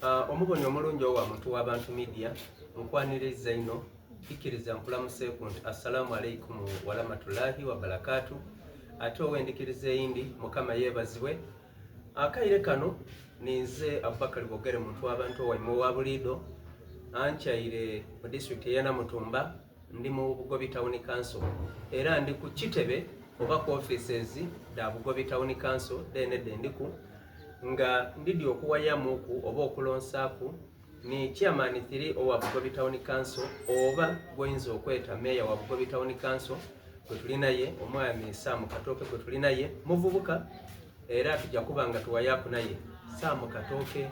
Ah, omuboni omulungi owa muntu w'abantu media nkwaniriza inho ikiriza nkulamuseeku nti assalamu alaikum warahmatullahi wabarakatu ate ow'endikiriza eyindi mukama yeebazibwe akaire kano ninze abubakari bogere muntu w'abantu owaimwe owa buliido ankyaire mu disitulikiti ey'e Namutumba Ndi mu Bugobi Town Council era ndi ku kitebe oba ku offices dha Bugobi Town Council dhene dhe ndiku nga ndidhi okuwayamuku oba okulonsaaku ni chairman 3 owa Bugobi Town Council oba gwoyinza okweta meeya wa Bugobi Town Council gwe tuli naye omwami Sam Katooke gwe tuli naye muvubuka era tujja kuba nga tuwayaku naye Sam Katooke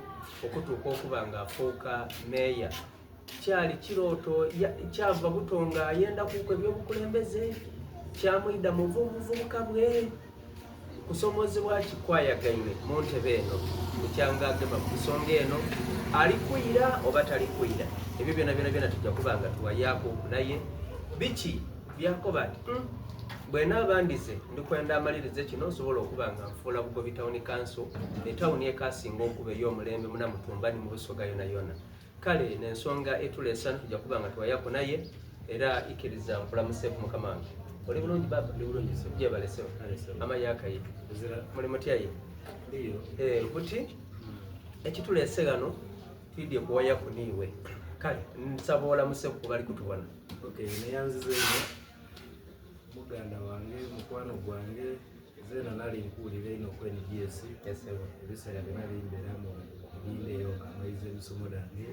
okutuuka okuba nga afuuka meeya. Kyali kirooto kyava buto nga ayenda kuku eby'obukulembeze kyamwidha mu buvubuka bwe. Kusomozebwa ki kwayagaine mu ntebe eno bukyanga agema ku nsonga eno? Ali kwira oba tali kwira? Ebyo byona byona byona tujja kuba nga tuwayaaku naye biki byakoba ati mm, bwenaaba ndize ndikwenda amalirize kino nsobola okuba nga nfuula Bugobi Town Council etawuni ekasinga okuba ey'omulembe munamutumba ni mu Busoga yonayona. Kale nensonga etuleesa tuja kuba nga tuwayako naye era ikiriza nkulamuseeku mukama wange. Oli bulungi baba? Ndi bulungi sebo. Jebale sebo. Kale sebo. Ama yakaye. Ezira. Muli mutya ye? Ndiyo. Eh, buti ekituleese ghano twidye kuwayaku niiwe. Kale nsaba olamuse ku bali kutubona. Okay, neyanzize inho muganda wange mukwano gwange Zeena nali nkuwulira inho ku NBS ebiseera bye nali mbeera mu Buhinde eyo nga maize emisomo dhange.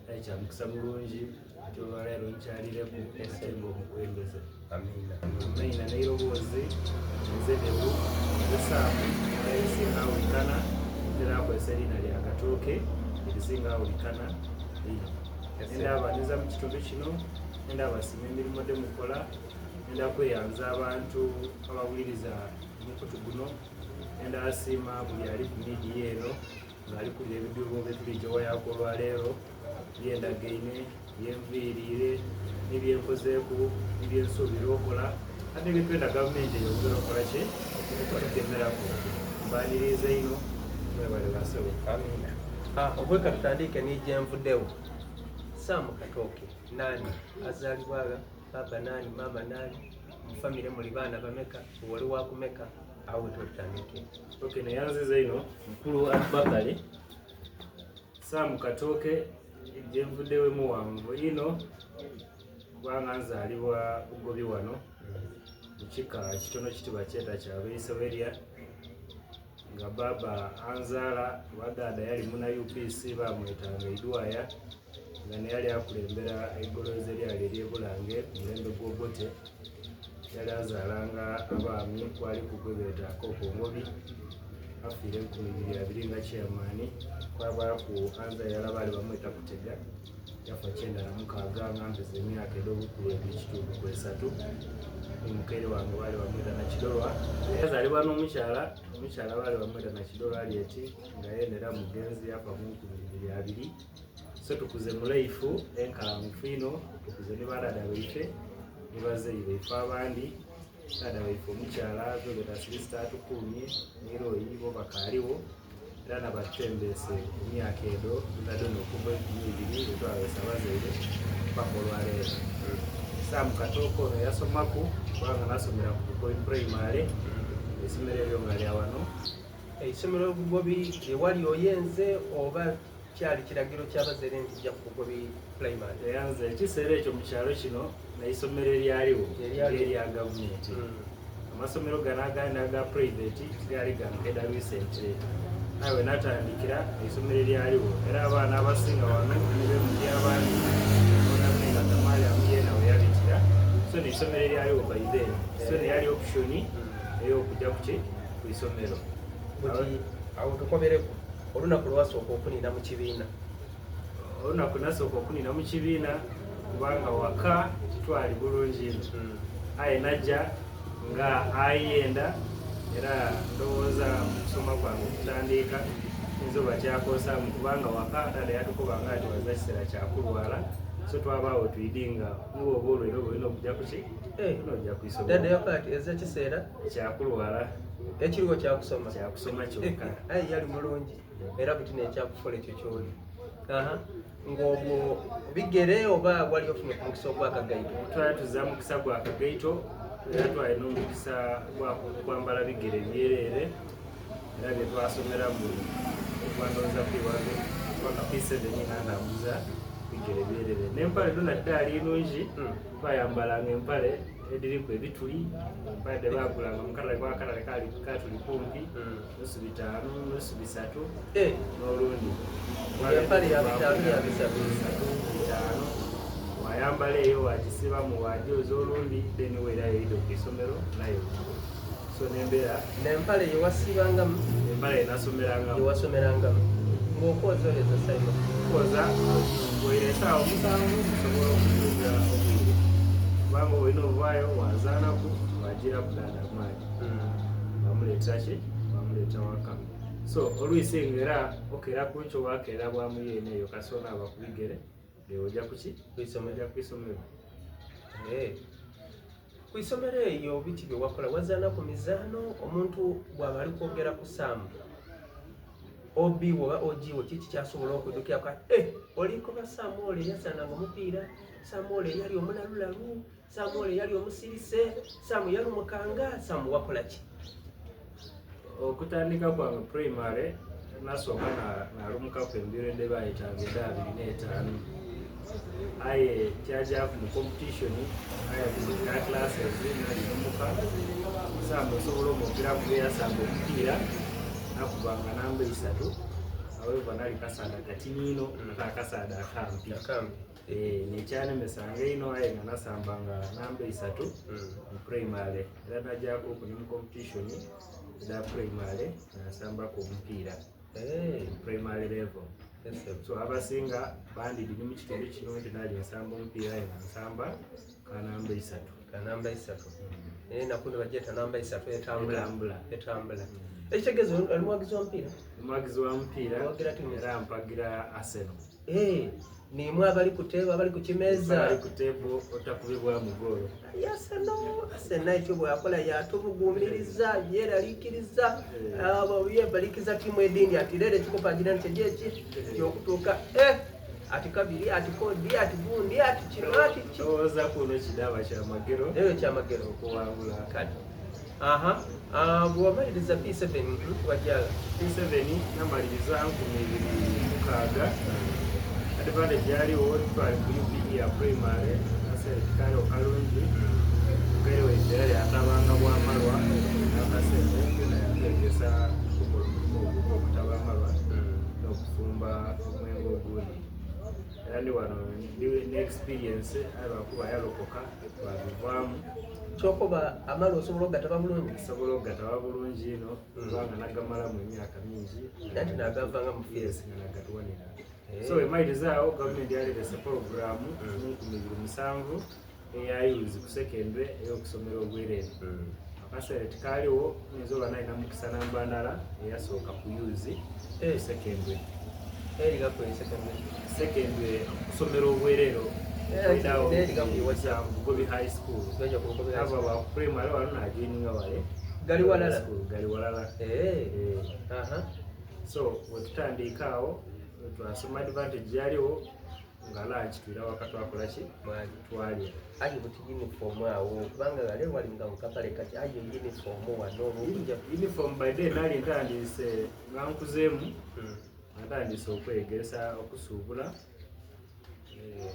Aye kya mukisa mulungi nti olwaleero nkyalireku ate nga omukulembeze. Amiina. Amaina n'eiroboozi nze Debu, nze Sam era erisinga awulikana ntera akozesa eriina lya Katooke erisinga awulikana einho. Nenda abaniza mu kitundu kino, nenda abasiima emirimo dhemukola. Nenda kweyanza abantu abawuliriza omukutu guno. Nenda asiima buli ali ku midiya eno nga ali kuwulira ebiduubo bye tuli gyowayaku olwaleero, byendagaine, byenviiriire, ni byenkozeeku, ni byensuubira okola ate ni byetwenda gavumenti eyongere okola ki? Okutugemeraku. Mbaniriiza inho, mwebale basebo. Amiina. Ah, obweka tutandiike ni gyenvuddewo. Sam Katooke nani azaalibwa gha? Baba nani, mama nani, mu famire muli baana bameka, oli wakumeka, awo wetwetutandikire. Okay, neyanziza ino mukulu Abubakari Sam Katooke gyenvuddewo muwanvu ino kubanga nzaalibwa Bugobi wano mu kika kitono kitiba kyeta kya Beisewerya nga baba anzaala oba dhaadha yali muna UPC bamwetanga Idwaya nga neyali akulembera eigoloozi eryali ery'e Bulange ku mulembe gw'Obote. Yali azaalanga abaami kwaliku gwebeeta Koko Ngobi afiire 2020 nga chairman, kwabaaku anza irala baali bamweta Kutega yafa 96 nga mpeza emyaka edh'obukulu ebikitundu ku esatu. Ni mukaire wange baali bamweta Nakidolwa. Yazaalibwa n'omukyala, omukyala baali bamweta Nakidolwa Harriet nga yena era mugenzi yafa mu 2020. So tukuze mu life enkalangufu inho, tukuze ni badada baife ni bazeeyi baife abandi. Dada waife omukyala gwebeta Silisita atukuumye ni Royi bo bakaaligho era nabatutembeese emyaka edho dhonadhona okuva 20 lwetwaweesa abazaire paka olwaleero. Sam Katooke ono yasomaku kubanga nasomera ku Bugobi Primary, eisomero eryo nga lya wano. Eisomero Bugobi lyewali oyenze oba kyali kiragiro ky'abazaire nti jja ku Bugobi Primary? Eyanze ekiseera ekyo mu kyalo kino n'eisomero eryaliwo Eryaliwo. erya gavumenti. Amasomero gano agandi aga private gaali ga nkeda recently. Aye we natandikira eisomero eryaliwo era abaana abasinga wano ni bemudi abandi bonabona nga Tamale amu yeena we yabitira. So n'eisomero eryaliwo by then. So neyali option ey'okuja kuki ku isomero. Buti awo tukobereku olunaku lwasooka okuniina mu kibiina. Olunaku nasooka okuniina mu kibiina kubanga waka titwali bulungi inho. Aye naja nga ayenda era ndowooza mu kusoma kwange okutandiika nyinza oba kyakosaamu kubanga waka taata yatukobanga ati waza kiseera kya kulwala so twabaawo twidi nga niwoba olwaire oba olina okuja kuki Eh, olina oja ku isomero. Dada yakola ati eza kiseera kya kulwala. Ekiriwo kyakusoma. Kyakusoma kyokka. Aye yali mulungi era buti nekyakukola ekyo kyoli. Aha. Ng'obwo bigere oba wali ofunye ku mukisa ogwakagaito? Twali tuza mukisa gwa kagaito era twali n'omukisa gwa kwambala bigere byereere era bye twasomeramu okwandoza kwiwange paka P7 nga ntambuza bigere byereere n'empale dhona dhaali nungi. Twayambalanga empale edhiriku ebituli, empale dhe baagulanga mu katale kuba akatale kaali katuli kumpi, nusu bitaanu, nusu bisatu n'olundi. Empale ya bitaanu ya bisatu. Bisatu, bitaanu. Wayambala eyo wagisibamu wagyoza olundi then weerayo oidha ku isomero nayo. So n'embeera. N'empale ye wasiibangamu? Empale ye nasomerangamu. Ye wasomerangamu. Ng'okwoza oyoza Simon? Okwoza bw'eira esaawa omusanvu nsobola okugyoza obwire kubanga olina ovaayo wazaanaku wagiiraku dhaadha amaadhi bamuleetera ki bamuleeta waka. So olwisi nga era okeera ku nkyo wakeera bwa mu yeene eyo kasita onaaba ku bigere oja kuki? Kwisomero. Oja kwisomero. Hey. Ku isomero eyo biki bye wakola? Wazaana ku mizaano? Omuntu bw'aba ali kwogera ku Sam OB oba OG wo kiki kyasobola okudukirako ati eh, oli kuba Sam ole yazaananga omupiira, Sam ole yali omulalulalu, Sam ole yali omusirise, Sam yalumukanga, Sam wakola ki? Okutandika kwange primary nasooka nalumukaku embiro edhebayetanga edha 25 aye kyajaku mu competition aye ya classes nalumuka Sam osobola omwogeraku eyasamba omupiira nakubanga namba isatu however nali kasaadha katini inho ate akasaadha akampi. Nekyanemesanga einho aye nga nasambanga namba isatu mu primary era najakuku ni mu competition edha primary nasambaku omupiira mu primary level. So abasinga bandidi ni mu kitundu kino nti nali nsamba omupiira aye nga nsamba ka namba isatu. Ka namba isatu. Nakuno bagyeta namba isatu etambula. Etambula. Ekitegeeza oli muwagizi wa mupiira? Muwagizi wa mupiira era mpagira Arsenal. Nimwe abali ku table, abali ku kimeeza. Abali ku table otakubibwamu goolo. Arsenal, Arsenal ekyo bw'akola yatubugumiriza, yeeraliikiriza, yeebalikiza ttiimu edindi ati leero ekikopo agira nti kyeki ky'okutuuka ati kabiri ati kodi ati gundi ati kino ati ki. Ndowooza kuno kinaaba kyamagero. Leero kyamagero. Okuwangula. Kale. Aha. Bw'omaliriza P7 wajala? P7 namaliriza 2006. Advantage yaliwo twali ku UPE ya primary akasente kaliwo kalungi. Mukaire waife yali atabanga bwamalwa n'akasente yena yatwegesa okukola omulimu ogwo ogw'okutaba amalwa n'okufumba omwenge ogundi. Era ndi wano ndi ne experience aye lwakuba yalokoka twabivaamu. Kyokoba amalwa osobola okugataba bulungi? Nsobola okugataba bulungi inho kubanga nagamalamu emyaka mingi. Anti nagavanga mu Yes, nga nagatuwanira. So emaliriza awo gavumenti yaleetese pulogulaamu mu 2007 eya yuzi ku secondary ey'okusomera obwereere. Akaseera tikaaliwo nyinza oba nalina mukisa namba ndala eyasooka ku yuzi ku secondary. Secondary okusomera obwereere Bugobi High School. Ava wa primary wano najoininga wale. Gali walala? Gali walala. So wetutandika awo twasoma advantage yaliwo nga lunch twira waka twakola ki? Twalya. Aye buti uniform awo kubanga gale wali nga mukapale kati aye uniform wano olw'okujja. Uniform by then nali ntandise nga nkuzeemu natandise okwegesa okusuubula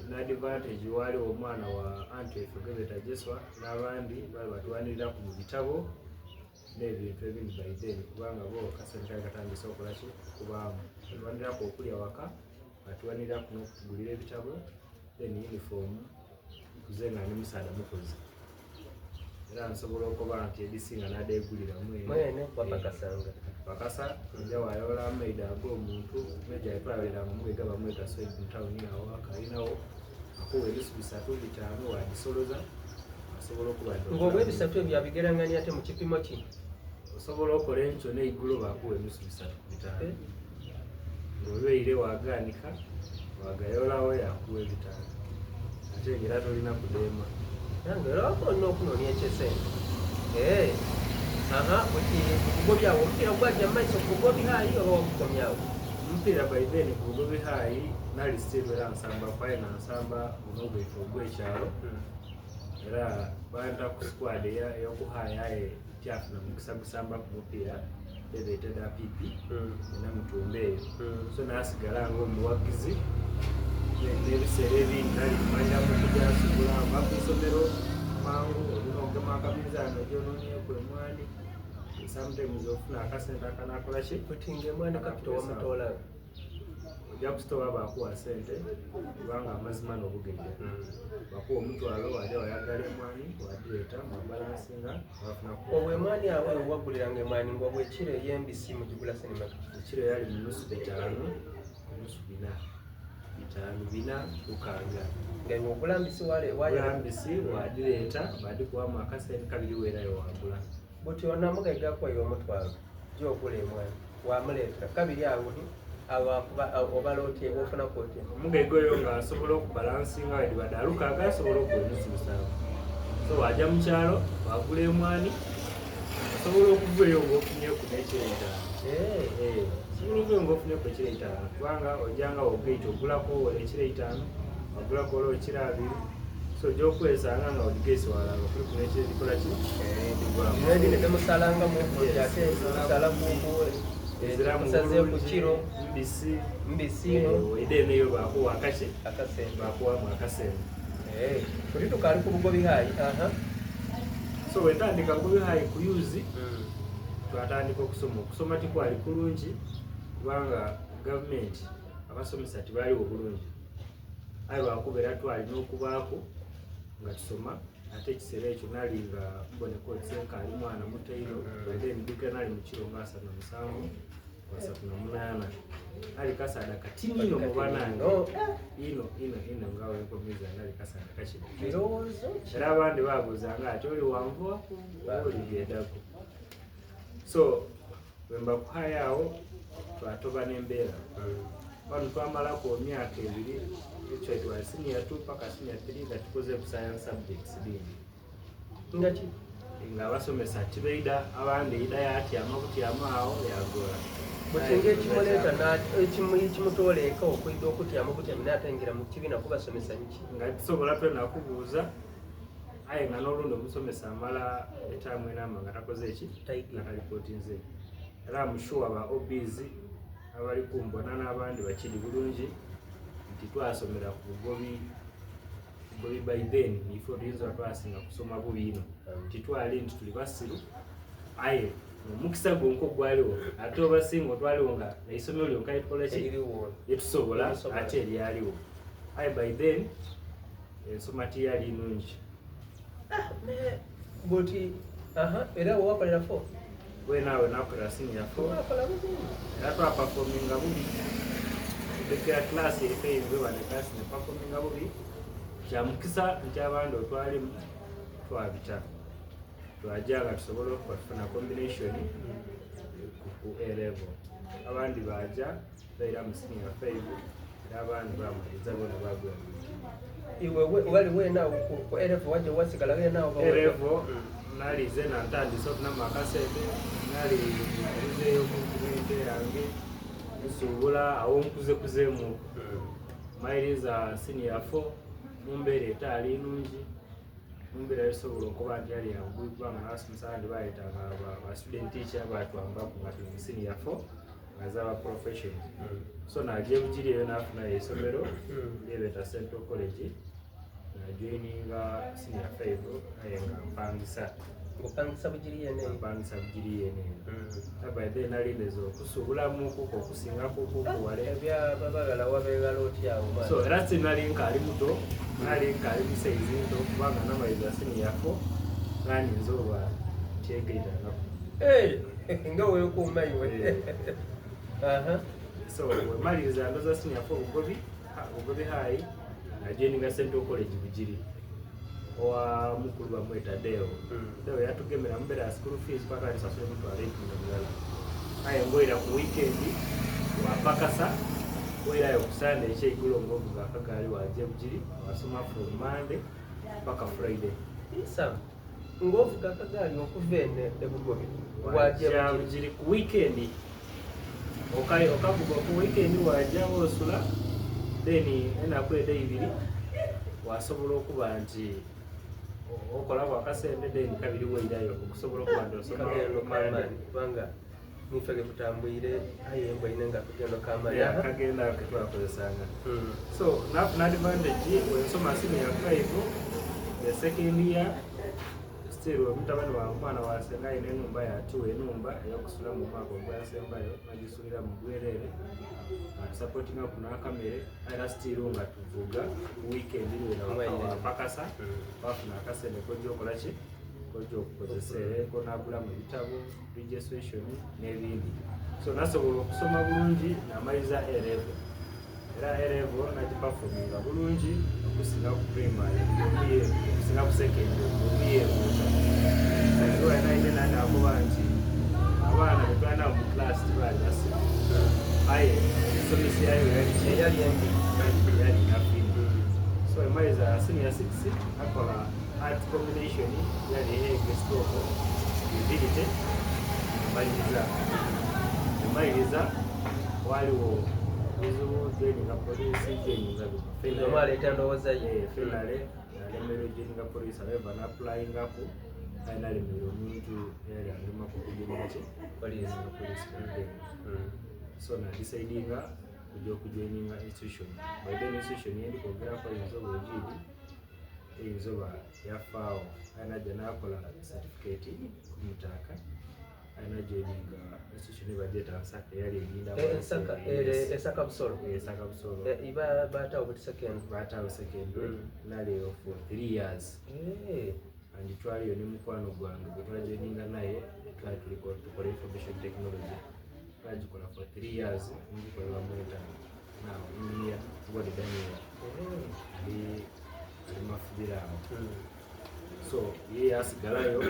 na advantage waliwo omwana wa anti waife gwebeta Jeswa n'abandi bali batwaniriraku mu bitabo n'ebintu ebindi by then kubanga bo akasente kali katandise okola ki okubaamu. Batwaniriraku okulya waka, batwaniriraku n'okutugulira ebitabo then uniform nkuze nga ndi musaadha mukozi era nsobola okuba nti edisinga nadegulira mwene. Mwene wapakasanga. Pakasa nja wayola amaida ag'omuntu meja yatwayoleranga omubega bamweta Swed mu tawuni awo akalinawo akuwa ebisu bisatu bitaano wagisoloza asobola okuba nti Ng'obwo ebisatu ebyo abigerangania ate mu kipimo ki? Osobola okola enkyo n'eigulo bakuwa ebisu bisatu ku bitaano. Ng'obeire waganika wagayolawo yakuwa ebitaano ate ng'era tolina kudeema. Nange era waba olina okunoonya ekyesente. Aha, buti ku Bugobi awo omupiira gwaja mu maiso ku Bugobi High oba wagukomya awo? Omupiira by then ku Bugobi High nali still era nsamba aye nga nsamba guno ogwaife ogw'ekyalo era banta ku squad ey'oku high aye tyafuna mukisa gusamba ku mupiira bebeeta da PP era mutumba eyo. So nasigala nga omuwagizi n'ebiseera ebindi nali mmanya kuja nsubula nva ku isomero mangu olina okugema akaminzaani oja onoonyeku emwani, sometimes ofuna akasente akanakola ki? Buti nga emwani kapito wamutoola? Ojja ku sitowa bakuwa sente kubanga amazima n'obugejja. Bakuwa omutwalo wajja wayagala emwani wadireeta mwabalansinga wafunaku. Obwo emwani awo eyo waguliranga emwani nga obwo ekiro ey'embisi mugigula sente meka? Ekiro yali mu nusu bitaano, nusu bina, bitaano bina lukaaga. Nga iwe ogula mbisi wale waya? Ogula mbisi wadireeta badikuwamu akasente kabiri weerayo wagula. Buti ono omugaiga akuwaire omutwalo gya ogula emwani wamuleetera kabiri awo awo akuba obala otya ofunaku otya? Omugaiga oyo nga asobola okubalansinga wedhiba dha lukaaga asobola okuwa enusu musanvu. So waja mu kyalo wagula emwani osobola okuva eyo nga ofunyeku n'ekiro eitaanu. Osobola okuva eyo nga ofunyeku ekiro eitaanu kubanga ojja nga wogaita ogulaku owola ekiro eitaanu wagulaku owola ekiro abiri. So ojja okwesanga nga odigeesi walanga kuliku n'ekiro edikola ki? Edigwamu. N'edindi dhemusalangamu ate musalaku musazeeku kiro mbisi mbisi ino ede eyo bakuwa akaki akasente bakuwamu akasente. Tuli tukaali ku Bugobi High. Aha. So wetandika Bugobi High ku yuzi twatandika okusoma. Okusoma tikwali kulungi kubanga gavumenti abasomesa tibaaliwo bulungi. Aye lwakuba era twalina okubaaku nga tusoma ate ekiseera ekyo nali nga mboneka oti nkaali mwana muto inho by then ndidhukira nali mu kiro nga 37 38 nali kasaadha katini inho mu banange inho inho inho nga wenkomiza nali kasaadha kakino era abandi babuuzanga ati oli wanvuwaku oba oligendaku. So bwemba kuhayo awo twatoba n'embeera wano twamalaku emyaka ebiri ekyo twali senior 2 paka senior 3 nga tukoze ku science subjects bingi nga ki nga abasomesa tibaida abandi eida yatyama butyama awo yagola. Buti nga ekimuleeta ekimutoola eka okwida okutyama obutyami n'atangira mu kibiina kubasomesa nki? Nga tusobola twena kubuuza aye nga n'olundi omusomesa amala etaamu enamba nga takoze eki nga talipootinze. Era am sure ba OBs abali kumbona n'abandi bakiri bulungi nti twasomera ku Bugobi. Bugobi by then ife tuyinza twasinga kusoma bubi ino titwali nti tuli basiru aye omukisa gwonka ogwaliwo ate obasinga otwaliwo nga eisomero lyonka litukola ki lyetusobola ate eryaliwo aye by then ensoma tiyali nungi. Buti aha era wakolera fo we naawe nakolera senior four era twapafominga bubi lekera class efeyinzwe bane class nepafominga bubi kyamukisa nti abandi otwalimu twabita twaja nga tusobola okuba tufuna combination ku A level abandi baja baira mu senior 5 era abandi bamaliriza bona bagwa. Iwe wali wena ku A level waje wasigala wena oba? A level nalize nantandise okunamu akasente nali nalizeeyo ku ente yange nsuubula awo nkuze kuzeemu maliriza senior 4 mu mbeera etaali nungi mu mbeera esobola okuba nti yali yangu kubanga n'abasomesa abandi bayetanga ba student teacher batwambaku nga tuli mu senior 4 nga zaba profession. So naja ebugiri eyo nafunayo essomero lyebeta Central College najoininga senior 5 aye nga mpangisa. Ng'opangisa Bugiri yene? Mpangisa Bugiri yene eno. By then nali ndeza okusuubulamu kuko okusingaku kuwale. Ebyababagala wabeegala otya awo? So era sinali nkaali muto nali nkaali musaizi nto kubanga namaliriza senior 4 nga nyinza oba kyegaitangako. Nga weekuuma iwe. So wemaliriza ndoza senior 4 Bugobi, Bugobi High, najoininga Central College Bugiri owa mukulu bamweta Deo. Deo yatugemera mbeera ya school fees paka alisasula 160,000 aye ngoira ku weekend wapakasa weirayo ku Sunday ekyeigulo ngaovuga akagaali waja Bugiri wasoma from Monday paka Friday. Sam. Ng'ovuga akagaali okuva eno e Bugobi waja e Bugiri. Bugiri ku weekend. Okavuga ku weekend waja osula then enaku edho eibiri wasobola okuba nti okolaku akasente then kabiri wairayo okusobola okuba nti osoma. Kagendo kamaani kubanga nife ge tutambwire aye mbwaine nga akagendo kamaani. Akagendo ako ketwakozesanga. So nafuna advantage wensoma senior 5, the second year still omutabani wange omwana wasenga alina enumba yatuwa enumba eyokusula mu mwaka ogwasembayo nagisulira mu bwerere atusupportinga ku n'akamere era still nga tuvuga weekend wera wapakasa wafuna akasente kojja okola ki kojja okukozesa era konagulamu ebitabo, registration n'ebindi. So nasobola okusoma bulungi namaliza A level era A level nagiperforminga bulungi okusinga ku primary, okusinga ku secondary omuyebuuza nakuba nti abaana betwalina mu class tibaali basiru aye ensomesa yayo yali Eyali embi. Yali nafini. So emaliza senior 6 akola art combination yali hege stop divinity maliriza emaliriza waliwo bizibu joininga police joininga. Omu aleeta ndowooza ye. Finally nalemererwa joininga police, however naapplyingaku aye nalemererwa omuntu eyali angemaku okujoininga ki Police. Police. So nadecidinga kujja okujoininga institution. By then institution yendi kwogerako eyinza oba ogidi eyinza oba yafaawo aye najja nakola certificate kumutaaka aye najoininga institution ebagyeta Nsaka eyali eyinda. Ensaka Esaka Busolo. Esaka Busolo. Iba batawo buti secondary. Batawo secondary. Naliyo for 3 years and twaliyo ne mukwano gwange gwe twajoininga naye twali tuliko tukola information technology twagikola for 3 years ngikola bamweta now engineer Bode Daniel ali ali mafubira awo. So ye yasigalayo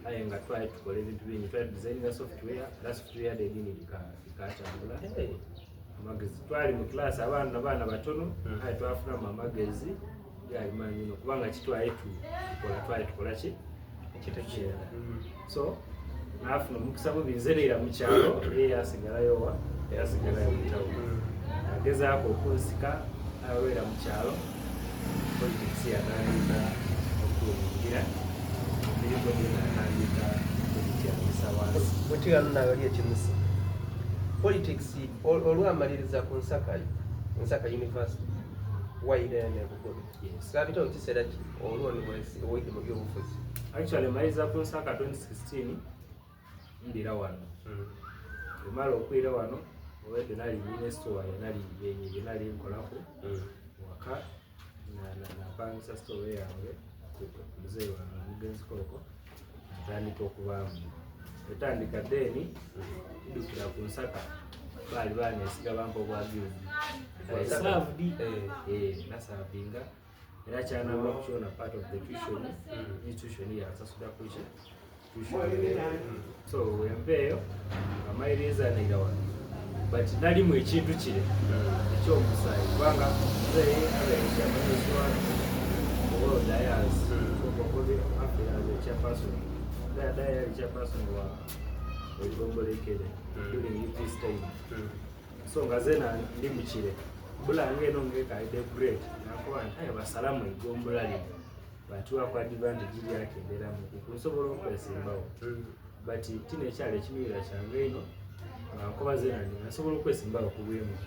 aye nga twali tukola ebintu bingi, twali designinga software era software dedini ikatambula. Amagezi twali mu class abaana baana batono aye twafunamu amagezi gali mangi ino kubanga kitwali tukola twali tukola ki Ekitegeera. So nafuna omukisa bubi nze neera mu kyalo ye yasigalayo wa yasigalayo mu tawuni. Agezaako okunsika abeera mu kyalo politics yatandika okuyingira emirimu gye natandika okugityamisa wansi. Butigano nawe ali ekimusi politics olwamaliriza ku Nsaka University waira ne Bugobe. Yes. Gabitawo kiseera ki olwo ni weidi mu byobufuzi? Actually maliriza ku Nsaka 2016 ndira wano emala okwira wano obwedde nali nyina store nali yenye nali nkolako waka napangisa store yange ku muzeeyi wange omugenzi koko natandika okubaamu etandika then ndukira ku Nsaka baali banesiga bampa obwa guild. Served. Naservinga era kyanamba kukyona part of the tuition institution yansasula kuki tuition. So wempeeyo amaliriza neira wano but nalimu ekintu kire ekyomusaayi kubanga muzeeyi abeere chairman wa dayas after as a chairperson daya yali chairperson wa ebigombolekere during this time. So nga zena ndi mukire bulange eno ngekaide great nakuba nti aye basalamu egombola lino batuwako advantage lyakenderamu nsobola okwesimbawo but kino ekyalo ekinyumira kyange eno nga nkoba zena ndi nga nsobola okwesimbawo ku bw'MP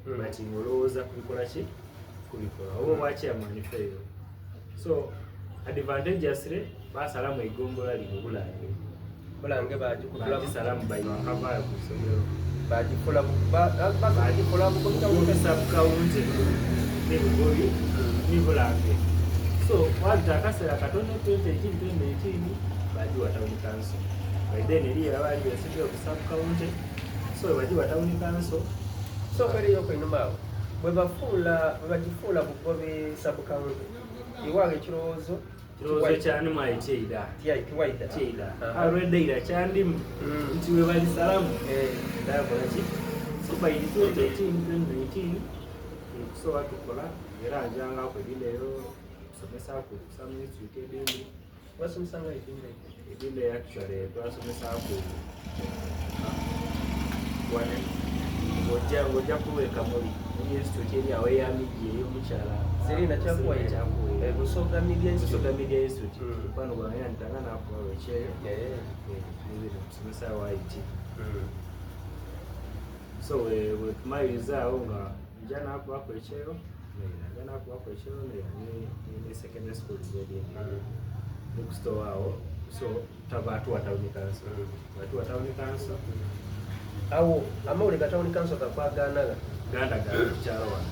but ng'olowooza kubikola ki kubikola oba obwa chairman feeyo. So advantageously basalamu egombola lino Bulange. Bulange bagikutulamu. Bagisalamu bakavaayo ku ssomero. Bagikola bagikola Bugobi. Bugobi sub-county ne Bugobi ne Bulange. So wabita akaseera katono 2018 2019 bagiwa town council. By then eri abaali besimbyewo ku sub-county so bagiwa town council. Sooka eriyo kwenyuma awo bwe bafuula bwe bagifuula Bugobi sub-county iwaawo ekirowoozo Kirowoozo kyanimu aye kyeira. Tiwaida. Kyeira alweddeira kyandimu nti we balisalamu ndakola ki. So by 2018 2019 tukusobola tukola era njangako ebineyo kusomesa ku some institute ebindi. Wasomesanga Idinda? Idinda actually twasomesaaku wane ng'ojja ng'ojja kuwa Kamuli eri institute eri awo eya media ey'omukyala. Serina Kyakuwaire. Kyakuwaire. Eh, Busoga Media Institute. Busoga Media Institute. Mukwano gwange yantanga nakuba lwekyeyo nebino kusomesa wa IT. So wetumaliriza awo nga nja nakubaku ekyeyo neera, nja nakubaku ekyeyo neera ne secondary school zedindi nekusitowa awo. So batuwa town council, batuwa town council. Awo amawulire ga town council gakwaganaga? Gandagala kukyalo wano.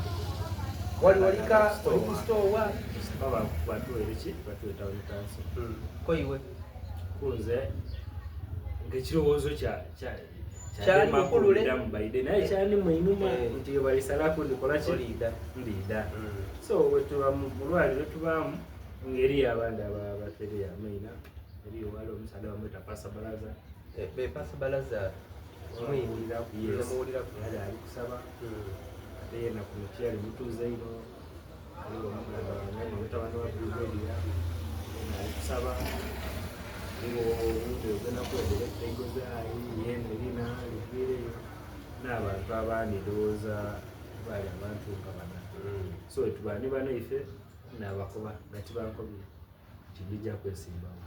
Wali walika oli kusitowa? Baba batuwa eriki, batuwa town council. Koiwe? Kunze ng'ekirowoozo kya Kyali mukulule. mu baide naye kyali mweinuma nti bwe balisalaku ndikola ki? Oliida. Ndiida. So wetuba mu mulwaliro tubaamu ng'eriyo abandi abatweriyo amaina, eriyo wali omusaadha bamweta Pasa Balaza. Eh, be Pasa Balaza. Omuwuliraku, yes. Namuwuliraku. Yali ali kusaba ate yena kuno tiyali mutuuze ino. Aliwo omuganda wange nga mutabani wa Brigadier, yena ali kusaba. Aliwo owundi ogenda kwedera egozayi yena erina liviireyo n'abantu abandi, ndowooza baali abantu nga bana. So tuba ni banaife nabakoba nga tibankobye nti ndijja kwesimbawo,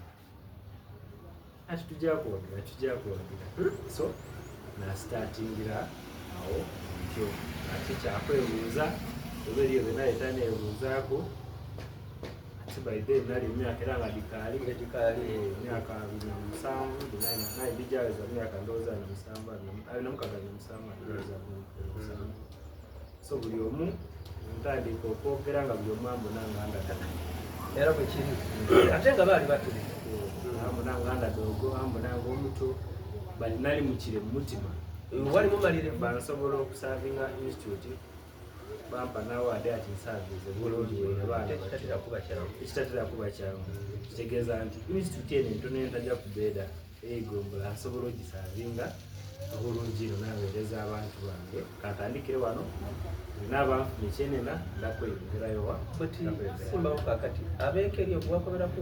ati tujja kuwagira, tujja kuwagira. So nasitatingira awo ntyo. Ate kyakwebuuza oba eriyo bye taneebuuzaako, ate by then nali emyaka era nga dikaali. Nga gikaali. Eh, emyaka 27 naye ndijaweza myaka ndowooza 27, 26, 27, ndowooza 27. So buli omu ntandika okwogera nga buli omu ambona nga ndagala. Era bwe kiri, ate nga baali batuli. Ambona nga ndadogo, ambona nga omuto, bali nali mukire mu mutima. Wali mumalire. Bansobola okusavinga institute, bampa nawaade ati nsavinze bulungi abaana Ate batyo. kitatera kuba kyangu. Ekitatera kuba kyangu kitegeeza nti institute eno entono entajja kubeeda eyigombola nsobola ogisavinga obulungi ino naweereza abantu bange. Kantandikire wano, naaba nfuna ekyenena ndakweyongerayo wa. Buti Ndakweyongerayo. simbawo kakati abeekeri okubakoberako?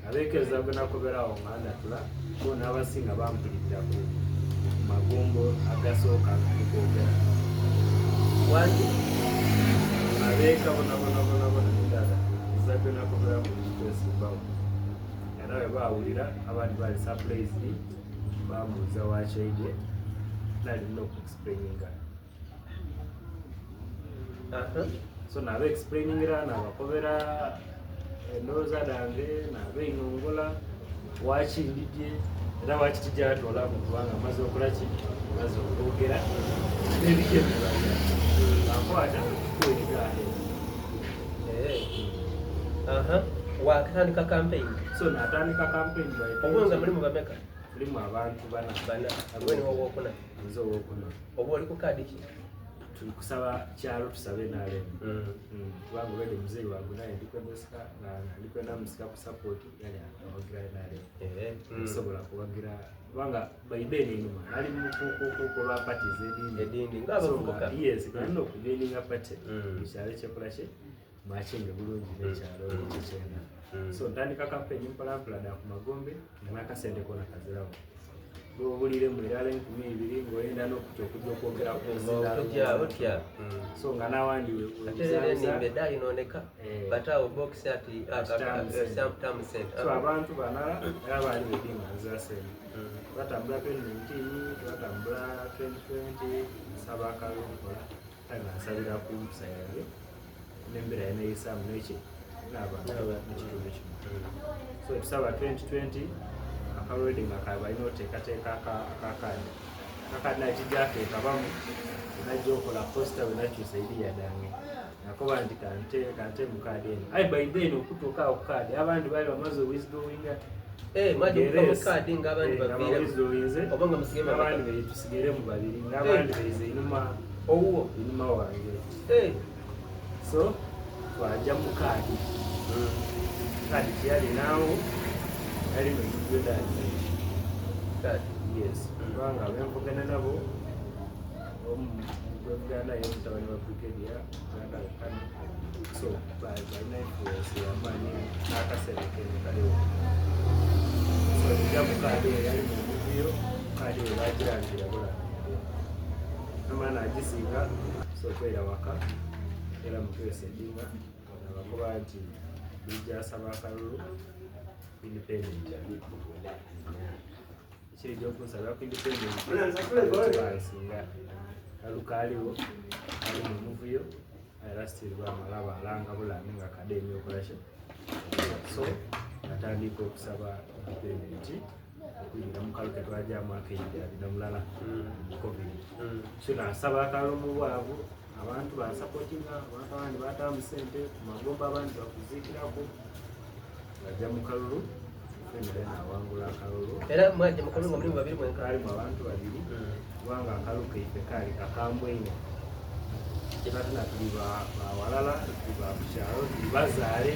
Abeekereza gwe nakoberawo nga ndatula bo n'abasinga bampulirira ku magombo agasooka nga ndikwogera. Wangi? Abeeka bona bona bona bona ndala eza gwe nakoberaku ndikwesimbawo, era bwe baawulira abandi bali surprised, bambuuza wakyaidye, nali nina okuexplaininga. So naba explainingira, nabakobera endowooza dange, nabeinongola waki ndidye era waki tijatwalamu, kubanga maze okolaki, maze okwogera n'ebigendererwa byange, bankwata tukweriga ahead. Eh. Aha. Wakatandika campaign? So natandika campaign by Obwo nga mulimu bameka? Mulimu abantu bana. Bana. Gwe niwe owokuna? Nze owokuna. Oba oli ku kaadi ki? Tuli kusaba kyalo, tusabe NRM. Kubanga obwedde muzeeyi wange naye ndikwenda osika nga ndikwenda musika ku support, yali awagira NRM. Okusobola kuwagira, kubanga by then enyuma nali mukuba parties edindi. Edindi ng'abavubuka. Yes, nalina okujoininga party mukyalo kyekola ki makinge bulungi n'ekyalo kyekyenda. So ntandika campaign mpolampola dda ku magombe nga n'akasente kona kazirawo, lwobulire mu irala 2000 ng'oyenda n'okutya okujja okwogera ku Otya otya. So nga n'awandi Ate rero enimba edayinooneka bataawo box ati Ati tamu sente. So abantu bana era baali bedi nga nzira sente. Twatambula 2019, twatambula 2020, nsaba akalulu nkola kale nga nsabira ku mpisa yange n'embeera yaneyisaamu neki n'abantu mukitundu kino. So tusaba 2020 akalwedi nga balina oteekateeka akakaadi, akakaadi naye kijjakeekabamu najja okola poster bwe nakyusa iriya dange nakoba nti kante kante mu kaadi eno. Aye by then okutuuka awo ku kaadi abandi baali bamaze owithdrawinga. Eh, mwaje mu kaadi ng'abandi baviire? Bawithdrawinze. Oba nga musigaye abandi bameka? Tusigere mu babiri ng'abandi beize inuma. Owuwo? Inuma wange. So twajja mu kaadi, kaadi teyali naawo, yali mwekigwedani. Kaadi. Yes, kubanga benvugana nabo omu Buganda ye mutabani wa Brigadier Buganda Kano, so balina influence yamaanyi n'akaseera kene kaliwo. So njamu kaadi eyo yali mu muvuyo, kaadi eyo bagirangira bulangira namala nagisinga. So kwera waka era mutwesedinga nabakuba nti bijasaba akalulu independent, ekiri okunsaba ku independent bansinga kalukaaliwo ali mu muvuyo, era still bamala balanga bulami nga kademi okolaki. So natandika okusaba independent okuyingira mu kalu ketwajamu ak'ebiri 21 COVID. So nasaba akalulu mu bwavu, abantu bansupportinga, abantu abandi batamu sente ku magomba, abandi bakuziikirako, bajja mu kalulu fenera nawangula akalulu. Era mwajja mu kalulu nga mulimu babiri mwenka? Kaalimu abantu babiri, kubanga akalulu kaife kaali kakambwe ino. Kyetuna tuli bawalala, tuli ba kukyalo, tuli bazaale,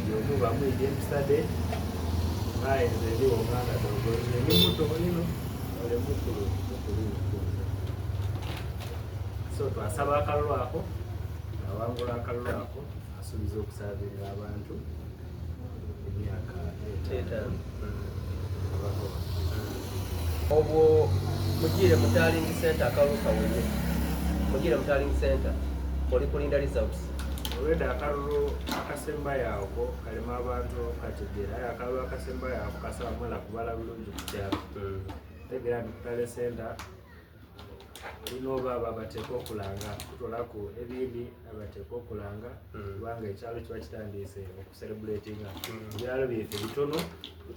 buli omu bamwidya empisa dhe. Aye nze ndiwo omwana dogo, nze ndi muto ino, ole mukulu mukulu ino kunze. So twasaba akalulu ako, nawangula akalulu ako, asuubiza okusaabirira abantu emyaka 5. 5. Abakoba. Obwo mugiire mu tallying center, akalulu kawenye, mugiire mu tallying center, oli kulinda results. Olwedda akalulu akasembayo ako kalema abantu kategeera, aye akalulu akasembayo ako kasaba mala kubala bulungi ku kyalo. Tegeera nti ku tally center olina oba abo abateeka okulanga kutolaku ebindi abateeka okulanga, kubanga ekyalo kiba kitandiise okucelebratinga. Ebyalo byaife bitono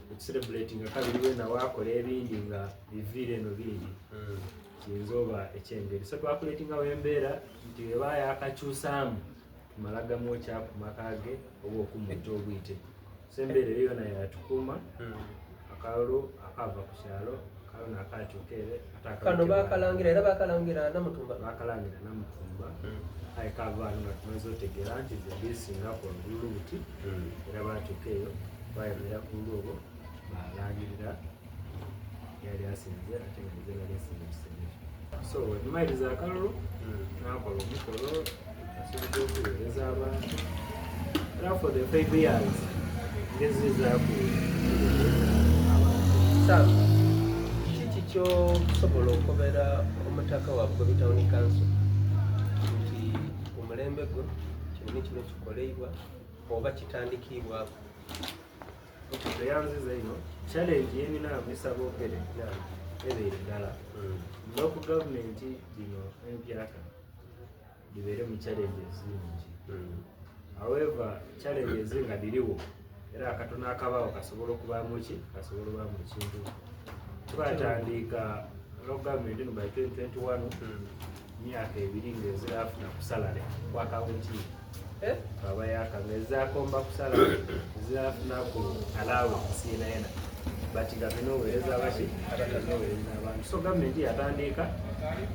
okucelebratinga kabiri, wena wakola ebindi nga biviire eno bingi, kiyinza oba ekyengeri. So twakuletingawo embeera nti eba yakakyusaamu tumala gamwokya ku maka ge oba okumwita obwite. So embeera eyo yona yatukuuma. Akalulu akava ku kyalo, akalulu nakakyuka ere ate akalulu Kano bakalangira, era bakalangira Namutumba. Bakalangira Namutumba, aye kava wano nga tumaze otegeera nti ze bisingaku olululu buti. Era batuuka eyo bayomera ku lulu olwo, balangirira yali asinze, ate nga nze nali nsinze ekisenge. So wetumaliriza akalulu, nakola omukolo, asobola okuweereza abantu, era for the 5 years ngezezaaku okuweereza abantu. Sam, kiki kyosobola okobera omutaka wa Bugobi Town Council nti omulembe gwo kino ni kino kikoleibwa oba kitandikibwako? Toyanziza ino challenge yenina misaba ogere ebeere ddala local government dino empyaka dibeere mu challenges zingi. However, challenges nga diriwo, era akatono akabaawo kasobola okubaamu ki, kasobola okubaamu ekintu. Twatandika local government eno by 2021, myaka 2 ng'ezira afuna ku salary kwa county. Eh? Aba yaka ng'ezakomba ku salary, ezirafuna ku allowance yena yena, but nga binoweereza abaki, binoweereza abantu. So gavumenti yatandika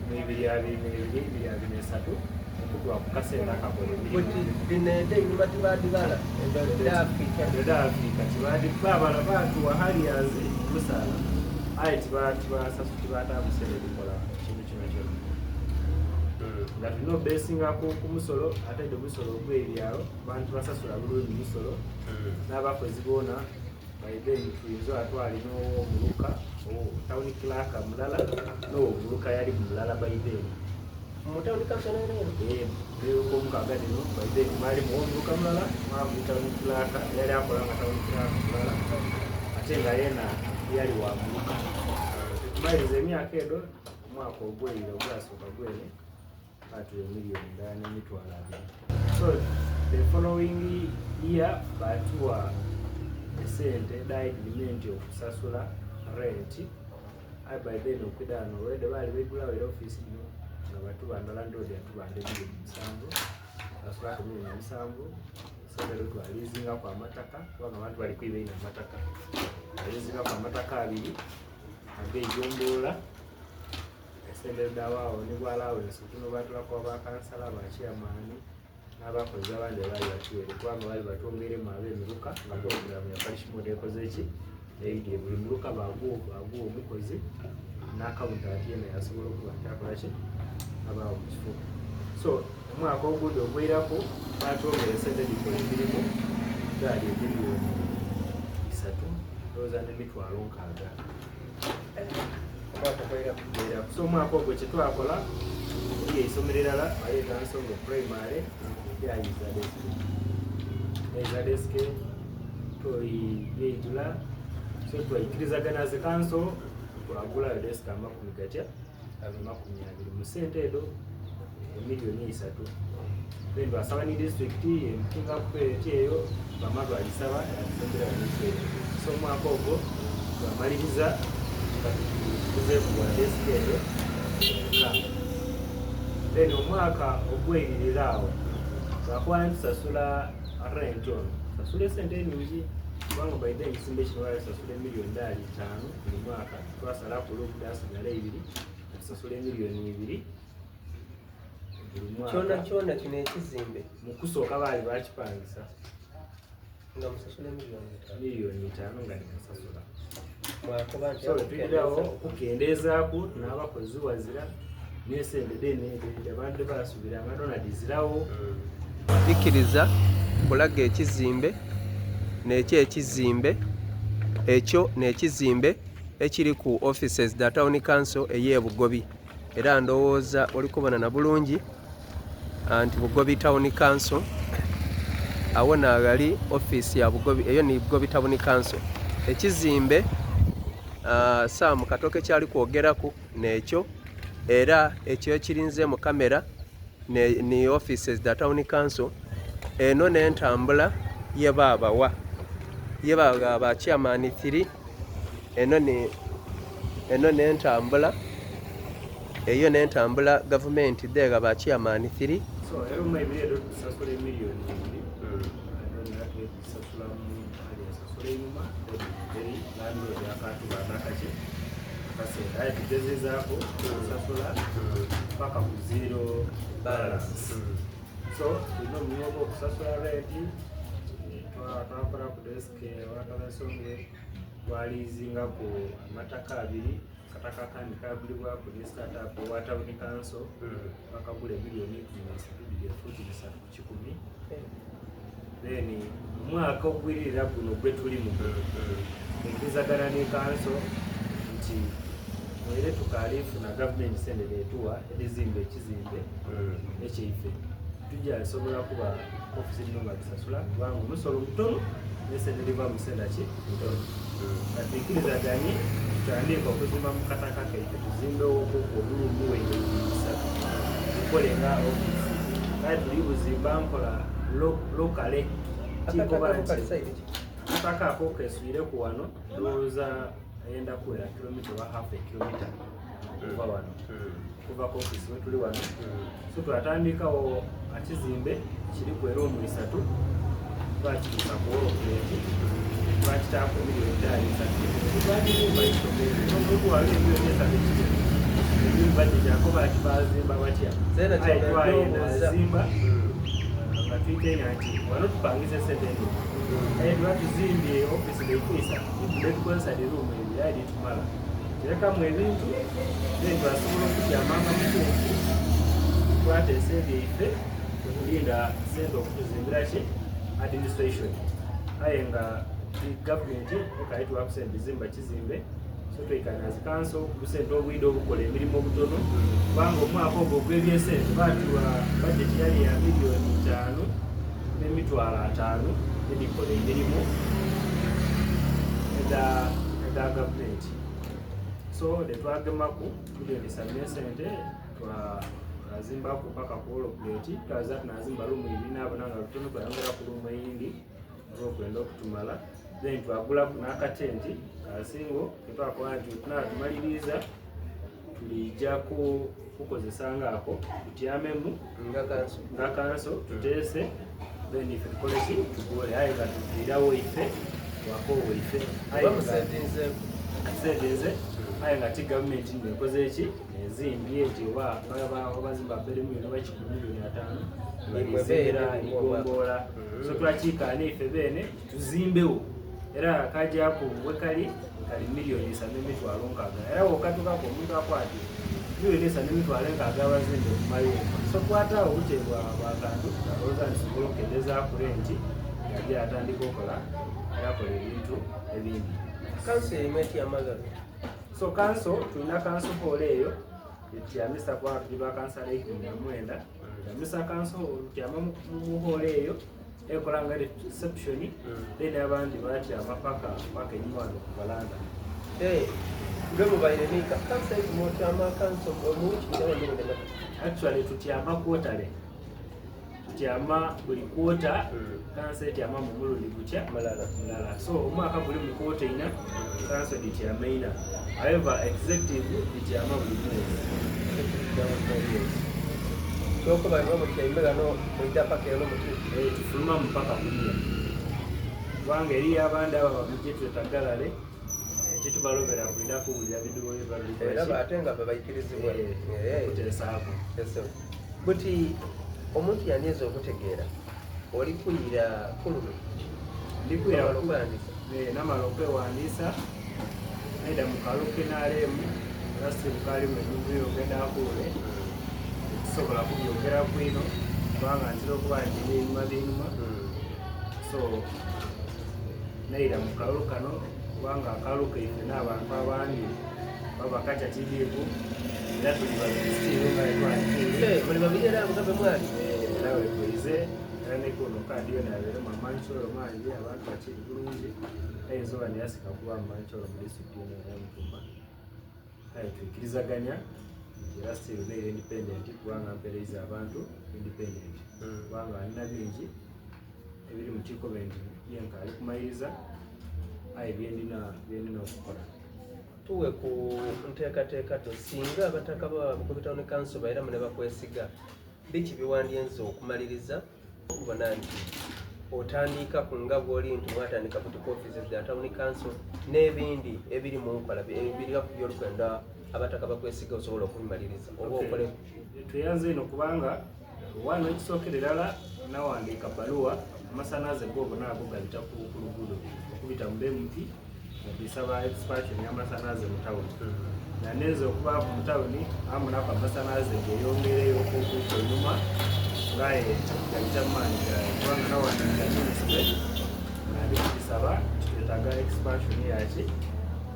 mu 2022, 2023 okugwa ku kasente akakola emirimu. Buti dino ede enyuma tibadibala edafika? Edafika tibadi babala batuwa harriers musaala, aye tibasasu, tibatamusere bikola kintu kino kyonna nga tulina obesinga ku musolo, ate dde omusolo ogw'ebyalo abantu basasula bulungi musolo n'abakozi boona. By then tuyinza atwali n'owomuluka, town clerk mulala n'owomuluka yali mulala by then. Mu town council nene? Omukaaga dino by then mwali muwomuluka mulala, mwavu town clerk yali akola nga town clerk mulala, ate nga yena yali wa muluka. Tumaliriza emyaka edo, omwaka ogweyira ogwasooka gwene batuwa emiliyoni ndala n'emitwalo 20. So the following year batuwa esente da agreement okusasula rent, aye by then okwidano olwedde baali baigulawo era office ino nga batubanda, landlord yatubanda emiliyoni 7, basulako miliyoni 7. Sente twalizingaku amataka, kubanga abantu bali kwiba ino amataka. Twalizingaku amataka abiri ag'eigombolola. Esente dawaawo ne bwa allowance tuno batulako abakansala, bachairman n'abakozi abandi baali batuwere, kubanga baali batwongeremu ab'emiruka nga program ya parish model ekoze ki eidye, buli muluka baguwa omukozi n'accountant yena yasobola okuba nti akola ki. abaagho mu kifo. So omwaka ogundi ogwairaku baatwongera esente edhikola emirimu dhaali emiliyoni isatu ndowooza n'emitwalo nkaaga. Omwaka ogwairaku. Ogwairaku. So omwaka ogwo kye twakola eriyo eisomero irala balyeta Nsonge Primary lyayiza desike. Lyayiza desike lyaidhula so twaikirizagana as a council twagulayo desike amakumi gatya 20 mu sente edho emiliyoni eisatu. Then twasaba ni disitulikiti empikingaku eti eyo twamala twagisaba yatufumbira desike eyo. So omwaka ogwo twamaliriza nga tuguzeeku gwa desike eyo yonka. Then omwaka ogweiririra awo twakuba nitusasula rent ono, tusasula esente eningi kubanga by then ekizimbe kino baali tusasula emiliyoni dhaali itaanu buli mwaka. Twasalaku oluumu dhasigala ibiri nga tusasula emiliyoni ibiri buli mwaka. Kyona kyona kino ekizimbe Mu kusooka baali bakipangisa nga musasula emiliyoni itaanu. Miliyoni itaanu nga nimusasula. Mwakoba nti So twidirawo okukendeezaaku n'abakozi wazira n'esente dhene abantu dhebasubiranga dhona dhizirawo. Ikiriza kulaga ekizimbe nekyo ekizimbe ekyo nekizimbe ekiri ku offices dha town council eye Bugobi era ndowooza oli kubona na bulungi nti Bugobi town council awo naghali office ya Bugobi eyo ni Bugobi town council. Ekizimbe Sam Katooke kyali kwogeraku nekyo era ekyo ekirinze mu kamera ni offices dha town council. Eno n'entambula ye babawa ye bagha ba chairman 3 eno ni eno n'entambula eyo n'entambula gavumenti dhegha ba chairman 3. So era omu ebiri edho tusasula emiliyoni ibiri edho tusasula mu ali asasula einhuma eri landlord akatuba nakaki akasente aye tugezezaako okusasula paka ku zero balance. So tulina omulimu ogw'okusasula renti, twakola ku desk ewakabasonge, twaliizingaku amataka abiri, akataka akandi kagulibwaku ni startup owa town council, bakagula emiliyoni ikumi na isatu dhiri efuuti bisatu ku kikumi. Then mu mwaka ogwiririra guno gwe tulimu twaikirizagana ni kanso nti mwere tukaali funa gavumenti sente dhetuwa edhizimba ekizimbe ekyaife tujasobola kuba ofisi dhino nga tusasula kubanga omusolo mutono nesente edhiva mu sente ki ntono. Nga twikirizaganye tutandike okuzimba mu kataka kaife tuzimbewoku obulumu waire bisatu tukole nga ofisi kale tuli buzimba nkola locally kikoba nti akataka ako keswireku wano ndowooza ayenda kuwera kilomita oba half a kilomita okuva wano okuva ku ofisi wetuli wano. So twatandikawo akizimbe kiriku eruumu isatu twakituusa ku wall plate twakitaaku emiliyoni ttaano isatu twagizimba ekitogere omuntu wali emiliyoni esatu ekitebe enyumba gye ati bazimba batya aye twayenda azimba nga twikenya nti wano tupangisa esente eno aye tuba tuzimbye ofisi dhaife isatu netukozesa dhiruumu ebiri aye dhitumala terekamu ebintu then twasobola okutyamanga mutuufu twateesa ebyaife okulinda sente okutuzimbira ki administration aye nga gavumenti ekaali tuwaku sente zimba kizimbe. So twikana as council busente obwida obukola emirimu obutono kubanga omwaka ogwo ogw'ebyesente batuwa budget yali ya miliyoni itaano n'emitwalo ataano edikola emirimu edha gavumenti. So netwagemaku miliyoni isatu n'esente twazimbaku paka ku wall plate twaza tunazimba lumu ibiri nabona nga lutono twayongera ku lumu eyindi olwokwenda okutumala. Then twagulaku n'akatenti kasingo ketwakola nti wetunaba tumaliriza tuliija kukozesa ngaako tutyamemu nga kanso tuteese then ife tukole ki tugole aye nga tuviirawo ife twakoowa ife aye aye nga ti gavumenti nno ekoze ki ezimbye nti oba bazimba bere miliyoni oba kikumi miliyoni ataano bazimbira igomboola. So twakiikaana ife beene tuzimbewo era kajaku wekali kali miliyoni isatu n'emitwalo nkaaga era wokatukaku omuntu akwati Milioni isatu n'emitwalo enkaaga abazimbe ku mayumba. So kwata obute bwa bwa kantu alowooza nti sobola okukendezaaku renti yaja yatandika okola yakola ebintu ebindi. Kanso erimu etyama ghano? So kanso tulina kanso hall eyo etyamisa kuba tuli bakansala 19. Tyamisa kanso hall, tutyama mu hall eyo ekola nga reception, then abandi batyama paka paka enyuma wano ku valanda. Lwe mubaire ni kanso mutyama kanso mu wiki bidde? Actually tutyama quarterly, tutyama buli quarter. Kanso etyama mu mulundi gutya? Mulala. Mulala. So omwaka guli mu quarter ina, kanso dityama ina. However, executive dityama buli mwezi. Kyokuba nga mutyaime ghano mwidha paka eno muti? Eh, tufuluma mupaka kuliya kubanga eriyo abandi abo bamuje twetagalale ekitubalobera kwida kuwulira bidubo. Era ate nga babayikirizibwa. Kuteesaako. Buti omuntu yandiza okutegeera oli kuyira kuluno? Ndikwira. Namala okwewandiisa? Namala okwewandiisa, naida mu kalulu k'NRM era sirukalimu emivuyo ogenda akuule tusobola kubyogeraku ino kubanga ntera okuba nti ebinuma binuma. So naira mu kalulu kano kubanga akalulu kaife n'abantu abandi baba kaca kidiiku era tuli babiri still nga twalikiire. Muli babiri era nga bwe mwali? Era wetwize era nekuno kadi yo nabeeremu amankyolo mangi abantu bakiri bulungi ayinza oba neyasika kuba amankyolo mu disitulikiti eno eya Mutumba, aye twikirizaganya nti era still neera independent kubanga mpeereza abantu independent kubanga nina bingi ebiri mu kikobe nti byenkaali kumaliriza aye byendina okukola. Tuwe ku nteekateeka to singa abataka ba Bukobi Town Council bairamu ne bakwesiga, biki biwandyenza okumaliriza okubona nti otandika ku nga bwoli nti mwatandika buti ku offices za town council n'ebindi ebiri mu nkola ebiri ku byolikwenda abataka bakwesiga osobola okubimaliriza oba okole? Tweyanze ino kubanga wano ekisookera irala nawandiika baluwa amasanaze gobo naago gabita ku luguudo okubita mu BMT nga bisaba expansion y'amasanaze mu tawuni nanenza okuba mu tawuni amunaku amasanaze geyongereyo okukuuka enyuma ngaye gabita mu maanyi gaye kubanga nawandiika minisitule nga ndi kugisaba kitwetaaga expansion yaki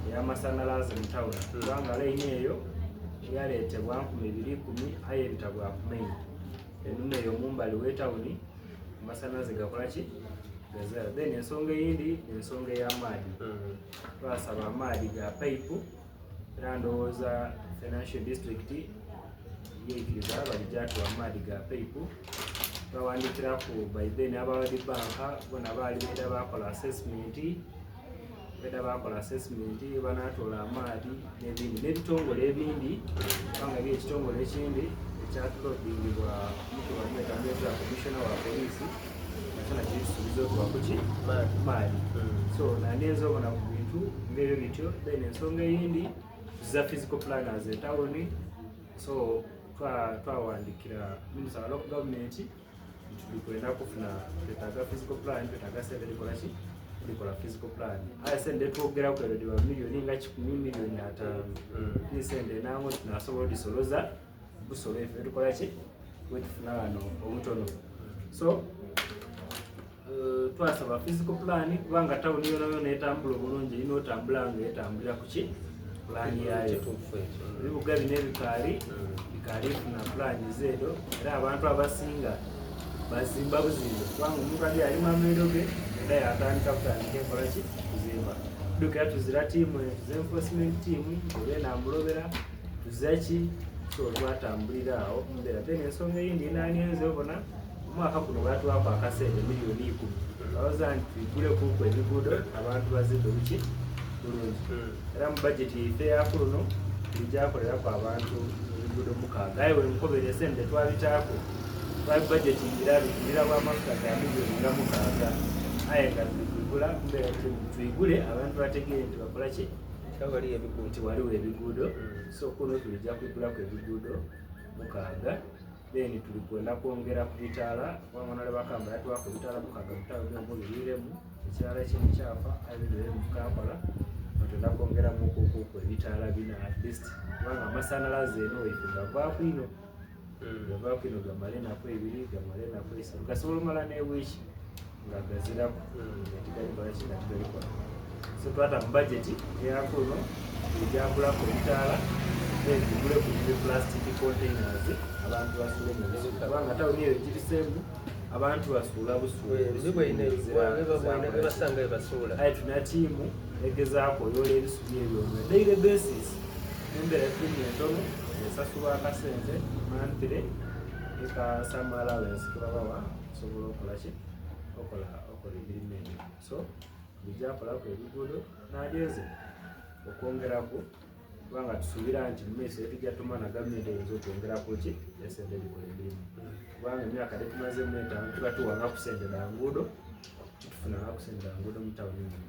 ey'amasanalaze mu tawuni kubanga layini eyo yaleetebwa 2010 aye ebita bwa kumenya enuma eyo mumbali w'etawuni amasanaze gakola ki gazaala. Then ensonga eyindi ensonga ey'amaadi, twasaba amaadi ga pipe era ndowooza financial district yeikiriza balijatuwa amaadi ga pipe. Twawandikiraku by then aba World Bank bona baali beda bakola assessment, beda bakola assessment banatoola amaadi n'ebindi n'ebitongole ebindi kubanga eri ekitongole ekindi ekyatulobingibwa mutubametambetera commissioner wa poliisi nakyo nakisuubiza okuba kuki maadi. So nanenza obona ku bintu ngaebyo bityo. Then ensonga eyindi za physical planners etawuni, so twawandikira minister wa local government nti tulikwenda kufuna twetaaga physical plan, twetaaga sente likola ki likola physical plan. Aya sente twogeraku ero diba miliyoni nga 100, miliyoni 50 ni sente nango tunasobola odisoloza busolo ife tukola ki wetufuna wano obutono. So twasaba physical plan kubanga tawuni yona yona etambula obulungi erina otambula nga etambulira ku ki pulaani yayo. Kituufu ekyo. Ebibuga bino ebikaali bikaali funa pulaani zeedo era abantu abasinga bazimba buzimbe kubanga omuntu ali alima ameero ge era yatandika kutandika ekola ki kuzimba. Dukira tuzira tiimu tuza enforcement team oba enamulobera tuza ki, so twatambulira awo mumbeera. Then ensonga eyindi enanyenze obona omwaka guno batwako akasente miliyoni 10 balowooza nti tuyigulekuku ebiguudo abantu bazimbe buki bulungi. Era mu budget yaife eyakuluno tulijakoleraku abantu ebiguudo 6 aye wenkobera esente twabitaako twali budgetingira bitulira bwamafuta ga miliyoni nga 6 aye nga tuligula mbeera tuyigule abantu bategeere nti bakola ki waliyo ebiguudo. Nti waliwo ebiguudo. So kuno tulijja kwigulaku ebiguudo 6, then tuli kwenda kwongera ku bitaala kubanga nale bakamba yatwako ebitaala 6 mutaano byombo biriremu ekirala ekintu kyafa aye bino biri mukakola. Twenda kwongeramukuku ebitaala bina at least, kubanga amasanalaze eno waife gavaaku ino. Gavaaku ino, gamala enaku 2, gamala enaku 3, gasobola omala newiiki nga gaziraku, nga tigalikola ki, nga tigalikola. So twata mu budget eyakuno ejagulaku ebitaala, then tuguleku ne plastic containers abantu basule mu bisubi, kubanga tawuni eyo egibiseemu abantu basuula busuula. Bebasanga bebasuula. Aye tulina tiimu egezaako oyola ebisubi ebyo on a daily basis. Embeera etulimu entono, esasulwa akasente monthly eka some allowance kebabawa osobola okola ki, okola emirimu egyo. So tujakolaku ebiguudo nadyeze okwongeraku, kubanga tusuubira nti mumaiso etujja tumana gavumenti eyinza okwongeraku ki, esente edikola emirimu, kubanga emyaka gyetumazemu 5 tuba tuwanga ku sente dha nguudo, titufunanga ku sente dha nguudo mu tawuni muno.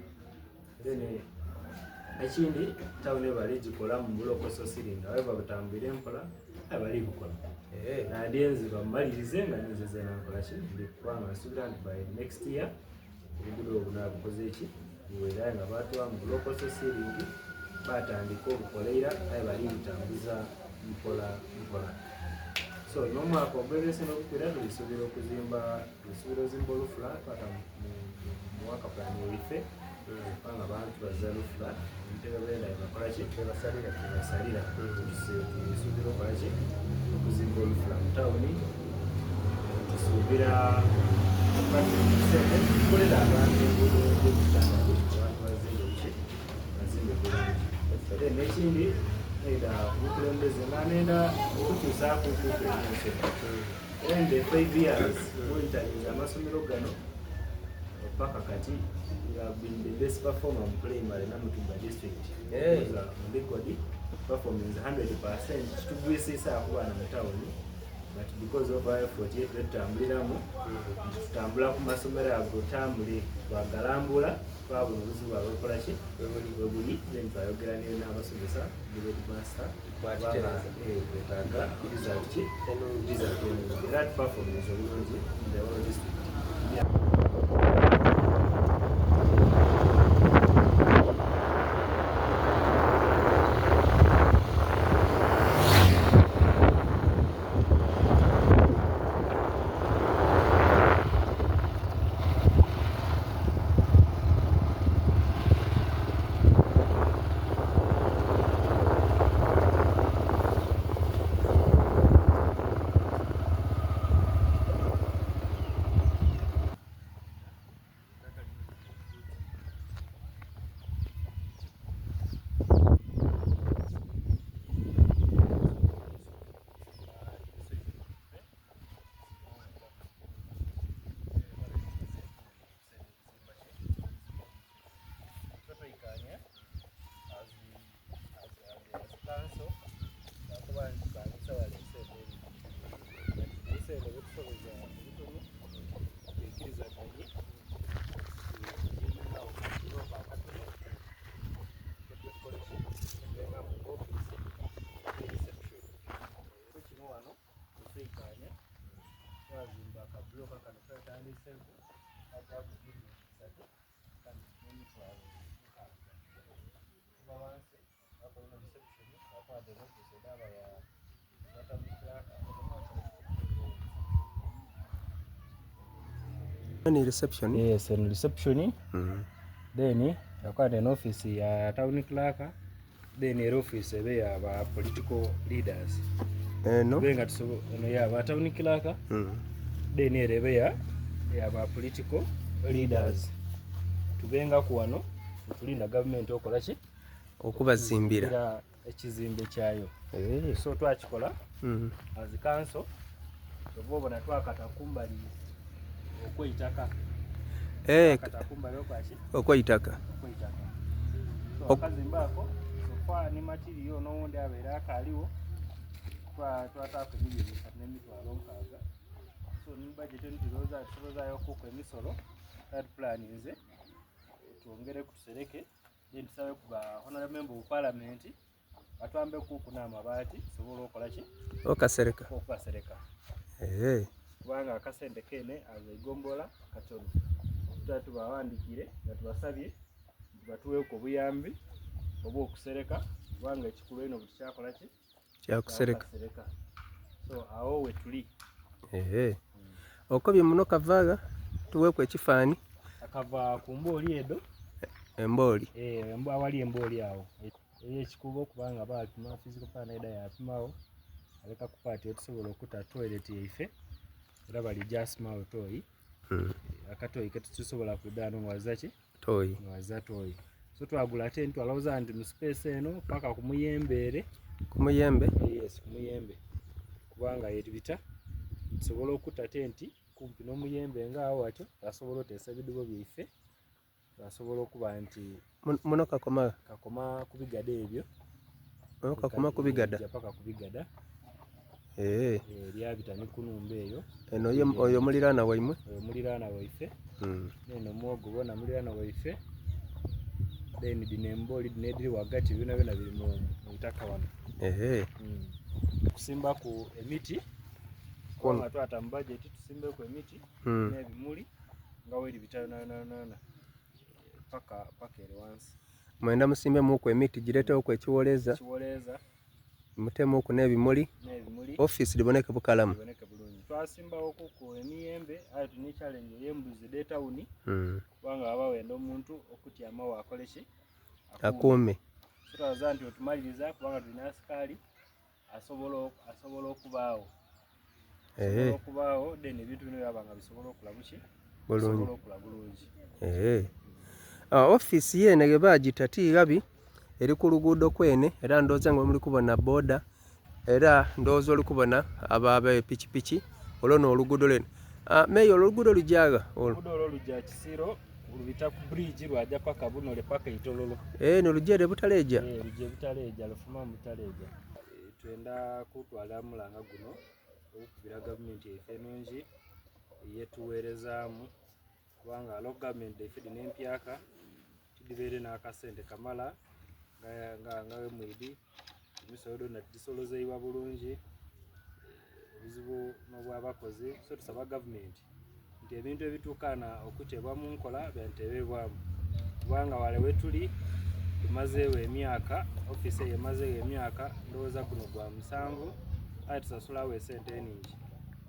Then ekindi, tawuni bali gikola mu block ceiling, however butambwire mpola, aye bali bukola. Nandyenze bamumalirize nga ninze zena nkola ki, ndi kubanga nsuubira nti by next year obuguudo obwo bunabukoze ki, buwera nga batuwa mu block ceiling. Batandika obukola ira, aye bali butambuza mpola mpola. So n'omwaka ogwebese n'ogukwira tulisuubira okuzimba, tulisuubira ozimba olufula. Twata mu work plan yaife, kubanga abantu baza lufula entebe benda bakola ki, Bebasalira. Basalira. Tulisuubira okola ki, okuzimba olufula mu tawuni. Tusuubira sente tukolera abantu enguudo ez'oku standard, abantu bazimbe ki, bazimbe bulungi. Then n'ekindi, era obukulembeze nga nenda okukyusaaku kuku ensoma. In the 5 years monitorinze amasomero gano paka kati, we have been the best performer mu primary Namutumba district. On record performance 100%. Kitugwisiisa akubaana mu tawuni, but because of our effort yetu etutambuliramu, nti tutambula ku masomero ago tambule twagalambula, twabona obuzibu bwabwe bukola ki, bwe buli, then twayogera ne n'abasomesa ne headmaster. Twakitereeza. Twetaaga result ki, result ennungi, era tuperformance obulungi in the whole district. Twekanya as council akuba nti bangisa wala esente eri esente bwetusobeza ebitono twekirizaganye awo kakiroba akatono tukoleki nga mu office reception. Kino wano otwekanya twazimba akabuloka kano katandiseeko ajaku 3 biliyoni 6.6 million kuva wansi akolina reception akwata office edaba ya town clerk. Ni reception. Yes, and reception. Then akwata en office ya town clerk, then era office ebe yaba political leaders. Eno. Tube nga tusobo eno yaba town clerk, then era ebe ya yaba political leaders. Tubengaku wano tulinda gavumenti okola ki, Okubazimbira. Era ekizimbe kyayo. So twakikola as council, oba obona twakata kumbali okweitaka. Twakata kumbali okwaki, Okweitaka. Okweitaka. So akazimbe ako so far ne material n'owundi abeera akaaliwo, twataako 3 miliyoni 600 million. So ne budget eno tulowooza tusolozaayo kuku emisolo that planninze twongere kutusereke, then tusabe ku ba honorable member of parliament batwambe kuku n'amabaati tusobole okola ki, Okasereka. Okukasereka. Kubanga akasente kene azegombola katono, tuba tubawandikire nga tubasabye nti batuweeko obuyambi. Oba okusereka kubanga ekikulu einho buti kyakola ki? Kyakusereka. Kyakusereka. So awo we tuli. Ehe. Okobye muno kavagha tuweeku ekifaani. Akava ku mbooli edho. Embooli. Eh, awali embooli awo. Ey'ekikubo kubanga baapima physical plan eda yapimawo aleka ku part etusobola okuta toilet yaife era balija asimawo toyi. Akatoyi ketusobola kwidha nga waza ki? Toyi. Nga waza toyi. So twagula ate twalowooza nti mu space eno paka ku muyembe ere. Ku muyembe? Yes, ku muyembe. Kubanga yetubita tusobola okuta tenti kumpi n'omuyembe nga awo watyo asobola oteesa ebidubo byaife. Asobola okuba nti Muno kakoma kakoma ku bigada ebyo. Muno kakoma ku bigada. Paka ku bigada. Lyabita ni ku numba eyo. Eno oyo muliraana waimwe? Oyo muliraana waife. Neno muwogo bona muliraana waife. Then dhino embooli dhino edhiri wagati byona byona biri mu itaka wano. Kusimbaku emiti. Kubanga twata mu budget tusimbeku emiti n'ebimuli nga weri bita yonayonayona paka paka ere wansi. Mwenda musimbemuku emiti gireetewoku ekiwoleeza. Ekiwoleeza. Mutemuku n'ebimuli. N'ebimuli. Ofiisi liboneke bukalamu. Liboneke bulungi. Twasimbawo kuku emiyembe aye tulina challenge ey'embuzi dh'etawuni. Kubanga baba wenda omuntu okutyama wakole ki? Akuume. So twaza nti otumaliriza kubanga tulina asikaali asobola okubaawo. Asobola okubaawo then ebintu bino byaba nga bisobola okula buki? Bulungi. Bisobola okula bulungi. Ofiisi yeene gye baagita ti ghabi eri ku luguudo kwene era ndowooza nga muli kubona boda era ndowooza oli kubona abo ab'epikipiki olwo n'oluguudo lwene. Meeya olwo oluguudo lugya gha olwo? Oluguudo olwo lugya Kisiro lubita ku bridge lwaja paka Bunole paka Itololo. Eno lugya ere Butaleja? Lugya Butaleja lufuma mu Butaleja. Twenda kutwala mulanga guno okukubira gavumenti yaife enungi eyetuweerezaamu kubanga local government yaife dhino empyaka tidhibeire n'akasente kamala nga nga mwidi emisolo dhona tidhisolozeibwa bulungi, obuzibu n'obwabakozi. So tusaba gavumenti nti ebintu ebituukana okuteebwa mu nkola byanteebebwamu kubanga wale wetuli tumazeewo emyaka, ofiisi eyo emazeewo emyaka ndowooza guno gwa 7 aye tusasulawo esente eningi.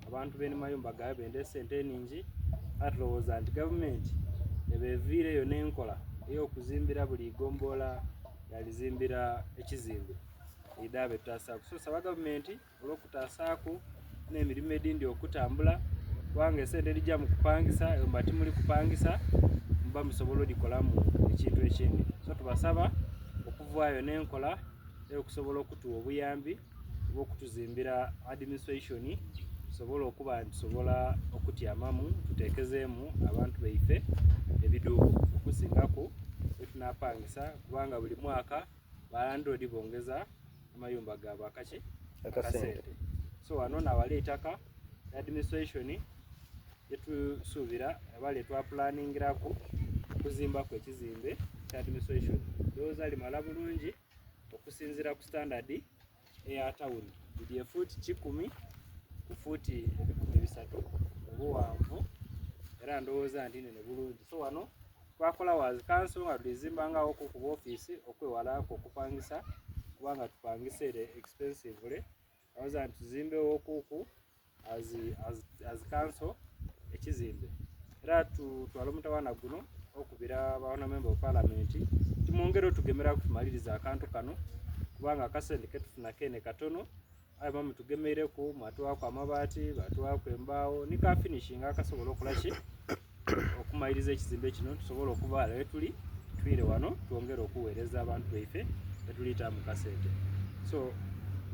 Abantu b'e mayumba gaabwe benda esente eningi aye tulowooza nti gavumenti ebeeviireyo n'enkola ey'okuzimbira buli igombolola yalizimbira ekizimbe eidhaabe tutasaaku. So tusaba gavumenti olw'okutaasaaku n'emirimu edindi okutambula kubanga esente edhija mu kupangisa mba timuli kupangisa muba musobola odhikolamu ekintu ekindi. So tubasaba okuvaayo n'enkola ey'okusobola okutuwa obuyambi oba okutuzimbira administration tusobole okuba nti tusobola okutyamamu tuteekezeemu abantu baife ebiduubo okusingaku byetunapangisa kubanga buli mwaka balandlord bongeza amayumba gaabwe akaki akasente. So wano nawali eitaka administration yetusuubira abali twaplaningiraku okuzimbaku ekizimbe kya administration. Ndowooza limala bulungi okusinziira ku standard eya tawuni. Buli efuuti 100 ku fuuti 300 obuwanvu era ndowooza nti nene bulungi. So wano twakola wazi kanso nga tulizimbangawo ku ofiisi okwewalako okupangisa kubanga tupangisa ere expensively. Ndowooza nti tuzimbewo kuku as kanso ekizimbe era tutwala omutawaana guno okubira ba honorable member of parliament timwongere otugemera kutumaliriza akantu kano kubanga akasente ketufuna kene katono aye bamutugemeireku mwatuwaku amabaati batuwaku embaawo ni ka finishing akasobola okola ki okumaliriza ekizimbe kino tusobola okubaala wetuli twire wano twongere okuweereza abantu baife betuliita mu kasente. So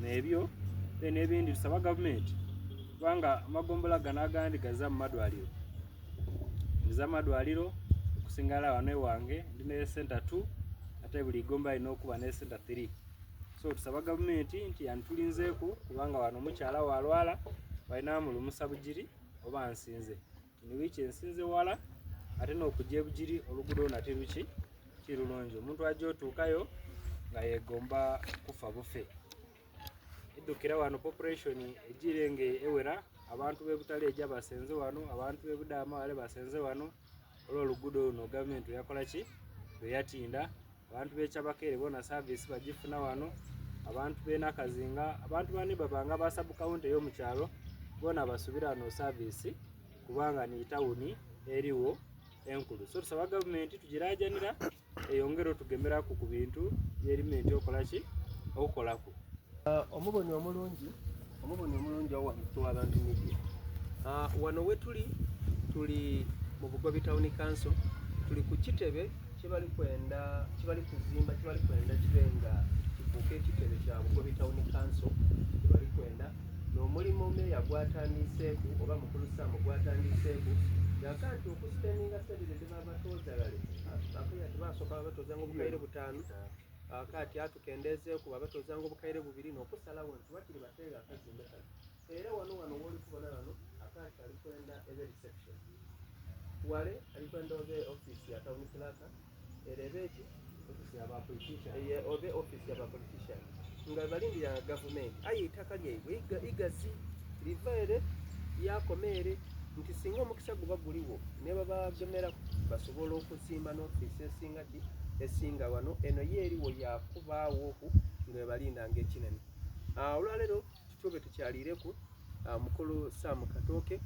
nebyo then ebindi tusaba gavumenti kubanga amagombola gano agandi gaza mu madwaliro nza amadwaliro okusingala wano ewange ndi ne center 2 ate buli gomba alina okuba ne center 3. So tusaba gavumenti nti yantulinzeeku kubanga wano omukyala walwala balina mulumusa Bugiri oba nsinze ni wiiki ensinze wala ate n'okujja ebugiri oluguudo lwona tiruki tirulungi omuntu ajja otuukayo nga yegomba kufa bufe. Idukira wano population ejire nga ewera abantu b'e Butaleja basenze wano, abantu b'e Budaama bale basenze wano olw'oluguudo luno gavumenti lwe yakola ki lwe yatinda. Abantu b'e Kyabakere boona saavisi bagifuna wano, abantu b'e Nakazinga, abantu bani baba nga ba sub-county ey'omu kyalo boona basubira ghano saavisi kubanga ni tawuni eriwo enkulu. So tusaba gavumenti tugirajanira eyongere otugemeraku ku bintu by'erimenti okola ki? Okukolaku. Omuboni omulungi, omuboni omulungi owa Mutwe Media. Wano wetuli tuli mu Bugobi Town Council, tuli ku kitebe kyebali kwenda, kyebali kuzimba, kyebali kwenda kibe nga kifuuke ekitebe kya Bugobi Town Council kyebali kwenda n'omulimu meeya gwatandiiseeku oba mukulu Sam gwatandiiseeku yaka nti okusitendinga sente dhebabatoza ghale ati basooka babatoozanga obukaire butaanu kaati atukendeezeeku babatoozanga obukaire bubiri n'okusalawo nti wakiri bateegho akazimbe kano era wano wano woli kubona wano akaati ali kwenda ebe reception wale ali kwenda obe office ya town clerk era ebe ki obe office ya ba politician nga balindirira gavumenti aye eitaka lyaibwe igazi liva ere lyakoma ere nti singa omukisa guba guliwo nebabagemeraku basobola okuzimba n'ofiisi esinga ki esinga wano eno ye eriwo yakubaawoku nga ebalindanga ekinene. Olwaleero tutyo bwe tukyaliireku mukulu Sam Katooke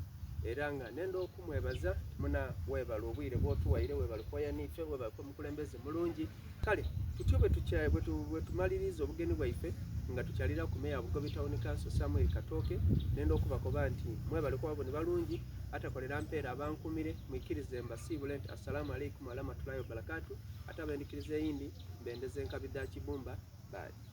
era nga nenda okumwebaza muna webale obwire bwotuwaire webale kwaya niife webale kuba mukulembeze mulungi. Kale tutyo bwetumaliriza obugeni bwaife nga tukyalira ku meeya Bugobi Town Council Samuel Katooke nenda okubakoba nti mwebale kuba baboni balungi atakolera mpeera abankumire mwikirize mbasiibule nti assalamu alaikum warahmatullahi wabarakatu ate abendikiriza eyindi mbendeza enkabi dha kibumba bye.